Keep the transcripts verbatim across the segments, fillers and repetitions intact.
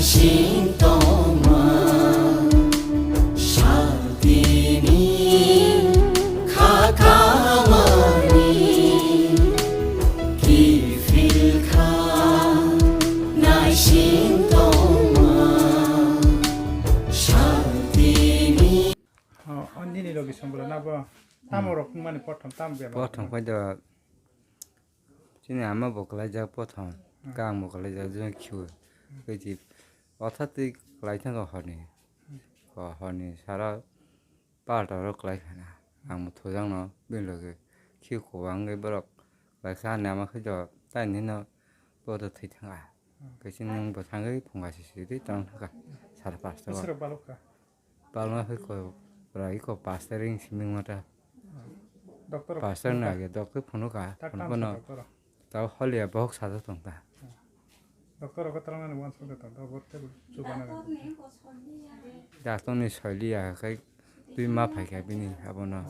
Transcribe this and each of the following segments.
Sing tongma, santini kha kamani kiphil kha, naising tongma, santini. Oh, oh, nini logi songbola na bo? Tamo rok mani prothom tam bebak? Prothom khai do. Chini ama bo kwlaijak prothom, hmm, kang bo kwlaijak, jeng khiu. Hmm. Khe chi otha twi kwlai thangkha horni. Hmm. Ko horni sara palta oro kwlai phana. Ang bo thujakno bini loge khiu kwbangwi borok kwlaikha ani ama khe do taini hino bo do thwi thangkha. Hmm. Khe chini nwng bo thangwi phunga sisi twi tong thangkha sara pasta o. Bwswrok balokha? Palma hai ko, rai ko pastor ring siming mata. Doctor. Pastor na ge doctor phunu ka, phunu kono. Doctor. Tao holia bohok sada tong ta. Doctor ko tarang ni wan song ta, doctor te chubana. Doctor ni soilia kai twi ma phai ka bini abono.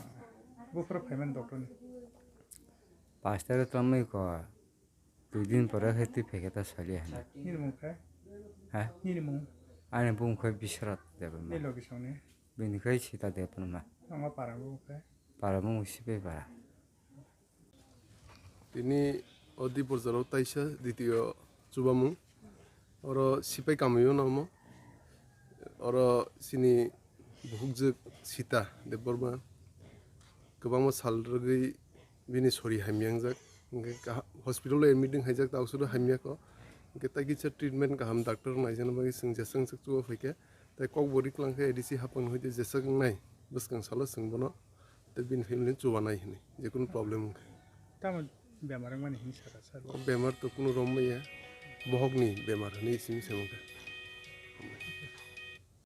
Bufra payment doctor ni. Pastor to mai ko. Dui din pore khe twi phaikhe ta sali hwnwi. Nini mung khe? Ha? Nini mung? Ani bung khe Biswanath Debbarma. Ni logi songni? Bini khe Sita Debbarma. Ama para bung khe? Para bung Sipai para. Tini o di borjaro taisa ditiyo chubamung. Oro sipai kamio namo. Oro chini buhukjwk Sita Debbarma kwbangma sal rwgwi bini sori hamya wngjak. Hwnkhe kaha-, hospital o admit wng khaijak, ta usuro hamya kho. Hwnkhe tai kisa treatment kaham doctor naijakna bagwi chwng jeswk wngjak chuba phaikhe. Tai kok bo ri kwlang khe A D C hapang hoite jeswk wngnai bwskang salo chwng bono. Tei bini family chubanai hwnwi, je kunu problem wngkha. Tamo bemar wngmani hini saka saka? O bemar to kunu rom ya, bohokni bemar hwnwi simi se wngkha.